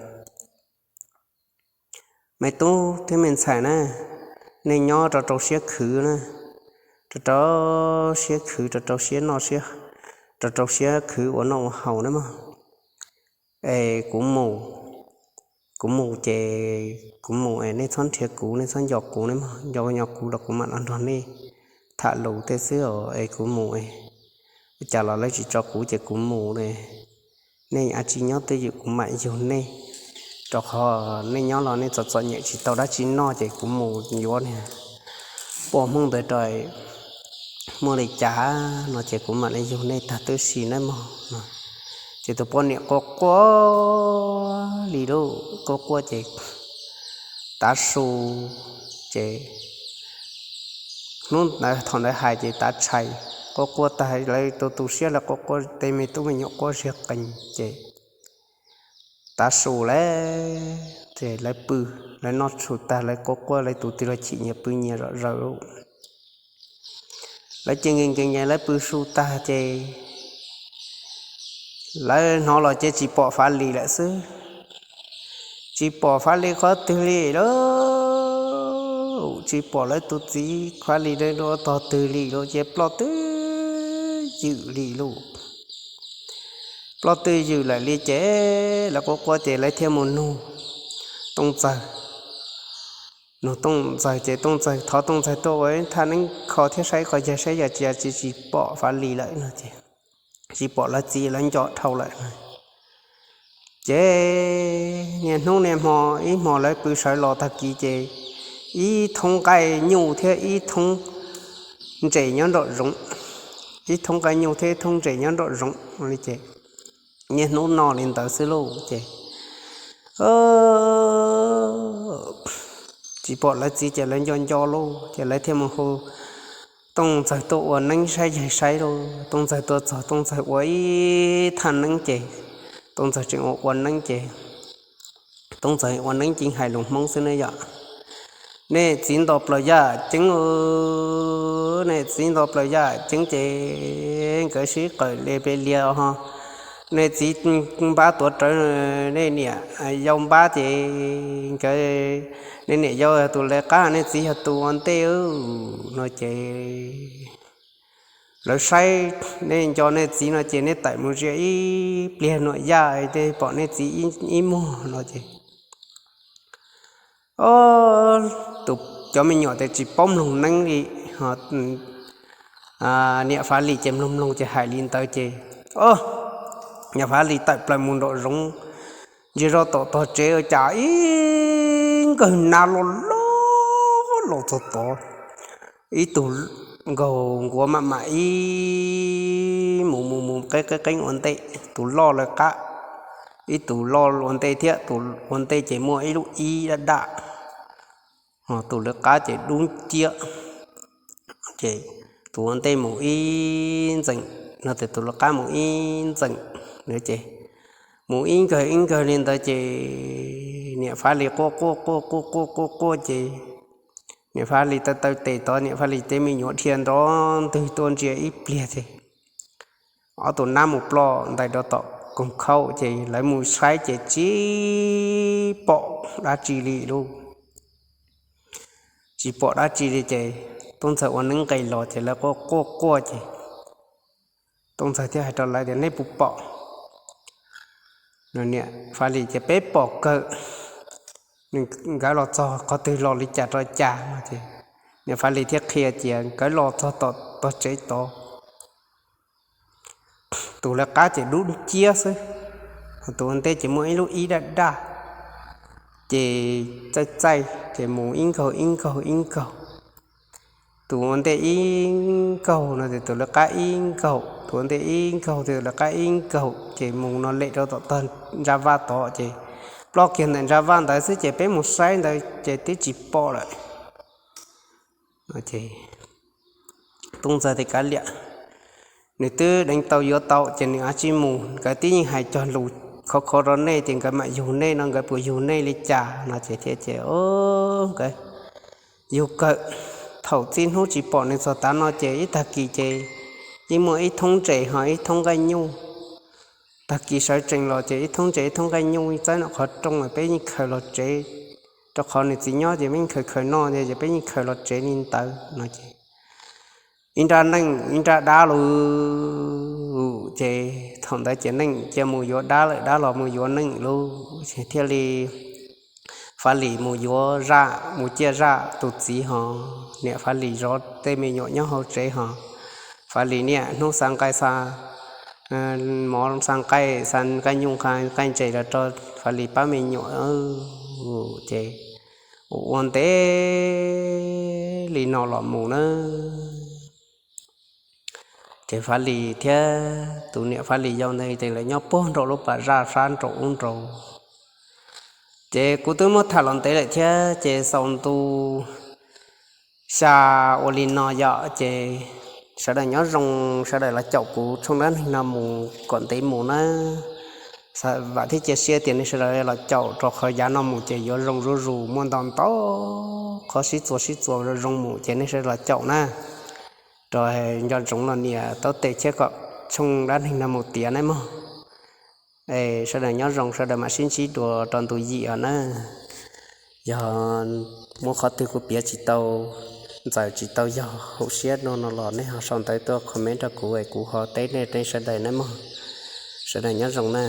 me tub thiab me ntxhais na, nej nyob rau rau siab khwv na, rau rau siab khwv, rau rau siab noj siab, rau rau siab khwv ua noj ua haus na mog. Es kuv mus, kuv mus ces kuv mus es nej txhob nrhiav kuv, nej txhob nco kuv ne mog, nco nco kuv los kuv mam los nrog nej tham lus tej xwb os, es kuv mus es ua cas los lawv tsis tso kuv ces kuv mus ne. Nej ua tsi nyob twj ywm kuv mam yug nej. rau qhov nej nyob los nej txom txom nyem tsis tau dab tsi noj ces kuv mus yuav niag pua Hmoob ntawd rau, muaj li cas no ces kuv mam li yug nej tag tib si nawb mog no. Ces tus poj niam quaj quaj li lub quaj quaj ces tav su ces hnub ntawd thaum ntawd hais ces tav tshais quaj quaj tag lawv tu tu siab lawv quaj quaj tej me tub me nyuam quaj ziag qees ces tav su lawm ces lawv pw, lawv noj su tag lawv quaj quaj lawv tus twg los chim nyias pw nyias zom zaws. Lawv ces nkees nkees lawv pw su tag ces lawv hnov los ces tsis pom Fav Lis lawm xwb. Tsis pom Fav Lis qhov twg li lauj, tsis pom lawv tus txiv Fav Lis dua tog twg li lauj, ces ploj twj ywm li lauj. Ploj twj ywm lawm li ces lawv quaj quaj ces lawv thiaj mus nug Tooj Ntxawg. Nug Tooj Ntxawg ces Tooj Ntxawg thov Tooj Ntxawg tuaj ua thaj neeb kho thiab saib qhov yog saib yog tsis tsis pom Fav Lis lawm no ces tsis pom lawv txiv lawv nco dhau lawm no. Ces niaj hnub niaj hmo ib hmo lawv pw sawv los tag kis ces ib thoob nqaij nyuj thiab ib thoob ntses nyob nraum zoov, ib thoob nqaij nyuj thiab ib thoob ntses nyob nraum zoov li ces niaj hnub noj li ntawd xwb lauj ces tsis pom lawv txiv ces lawv nco nco lauj ces lawv thiaj mus hu Tooj Ntxawg tuaj ua neeb saib yog saib lauj. Tooj Ntxawg tuaj txog Tooj Ntxawg ua ib thaj neeb ces Tooj Ntxawg tseem ua ua neeb ces Tooj Ntxawg ua neeb ces hais lus Hmoob xwb ne yom. Nej txiv nto plaws yaj ceeb, nej txiv nto plaws yaj ceeb ces nkawd sib qawm li peb liag ho. Nej txiv npab tuav rawv, nej niam yau npab ces nkawd, nej niam yau yog tus lawv qab, nej txiv yog tus ua ntej no ces lawv saib nej nco nej txiv no ces nej tawm mus zias ib pliag nuam yaj tej pom nej txiv ib muag no ces o, tus cov me nyuam tes tsis paub mloog neeb li. Niam Fav Lis ces mloog mloog ces hais li ntawd ces o, niam Fav Lis tawm plaws mus nraum zoov, ntsia zoj tom tog tsev ua cas ib nkawg nab loj loj los txog tod, ib tug nkaug nkuav maj mam ib mus mus mus qeeb qeeb qeeb ua ntej, tus loj lawv qab, ib tus loj ua ntej thiab, tus ua ntej ces muaj ib lub ib daj daj, tus lawv qab ces dub ciab. Ces tus ua ntej mus ib ntxeem no ces tus lawv qab mus ib ntxeem na ces mus ib nkawg ib nkawg li ntawd ces niam Fav Lis quaj quaj quaj quaj quaj quaj quaj ces niam Fav Lis taw taw tes tod, niam Fav Lis tej me nyuam dhia nrov ntwg tuaj ntsia ib pliag ces ob tug nab mus ploj ntais rau tom koog khaub ces lawv mus saib ces tsis pom dab tsi li lauj. Tsis pom dab tsi li ces Tooj Ntxawg ua neeb nqes los ces lawv quaj quaj quaj ces Tooj Ntxawg thiaj hais rau lawv tias nej puas pom? Niam Fav Lis ces peb pom kawg, nkawd los txog qhov twg los li cas rau cas no ces niam Fav Lis thiaj qhia tias nkawd los txog tom tog tsev tod, tus lawv qab ces dub ciab xwb, tus ua ntej ces muaj ib lub ib daj daj, ces txaij txaij ces mus ib nkaug ib nkaug ib nkaug. Tus ua ntej ib nkaug no ces tus lawv qab ib nkaug, tus ua ntej ib nkaug ces tus lawv qab ib nkaug, ces mus no lem rau tom tog ntsa vaj tod ces ploj kiag ntawm ntsa vaj ntawd xwb ces peb mus saib ntawd ces twb tsis pom lawm. Tooj Ntxawg tias kav liam, nws twb deev tau yuav tau ces nws ua tsis mus, nkawd twb yeej hais cog lus khov kho rau nej tias nkawd mam yug nej no nkawd puas yug nej li cas no ces thiaj ces nkawd yug kawg. Thaum txij hnub tsis pom nws txog tav no ces ib tag kis ces yeej muaj ib thoob ntses ho ib thoob nqaij nyuj. Tag kis sawv tsees los ces ib thoob ntses ib thoob nqaij nyuj txawb nram qhov rooj peb yeej khaws los tsev, rau qhov nws txiv nyob ces peb yeej khaws khaws noj ces peb yeej khaws los tsev li ntawd no ces ib nrab neej ib nrab dab lauj. Ces thaum ntawd ces neej cia mus yuav dab lawm dab los mus yuav neej lauj, ces thiaj li Fav Lis mus yuav zaj mus ciaj zaj tus txiv ho, niam Fav Lis zov tej me nyuam nyob hauv tsev ho, Fav Lis niaj hnub xa nqaij xa mov xa nqaij, xa nqaij nyuj nqaij ntses los rau Fav Lis pab me nyuam. Ces ua ua ntev li no los mus na, ces Fav Lis thiab tus niam Fav Lis yau ntawd ces lawv nyob puag nraum lub pas zaj sab nraum ub nraud. Ces kuv twb muab tham los ntev lawm thiab ces xaus ntu xya ua li no yom, ces sawv daws nyob zoo, sawv daws los caum kuv tshooj dab neeg no mus kom ntev mus na. Vam thiab cia siab tias nej sawv daws los caum rau qhov yav no mus ces yuav zoo zuj zus, muaj ntau ntau qhov sib txuas sib txuas zoo mus ces nej sawv daws los caum na. Rau nco ntsoov los nias taub tes thiab kom tshooj dab neeg no mus tiav nawb mog. Sawv daws nyob zoo, sawv daws mam sib ntsib dua rau ntu yim os na. Yog muaj qhov twg kuv piav tsis tau, ntxaws tsis tau yog hauv siab no no los nej ho sau ntawv tuaj comment rau kuv es kuv ho teb nej sawv daws nawb mog. Sawv daws nyob zoo na.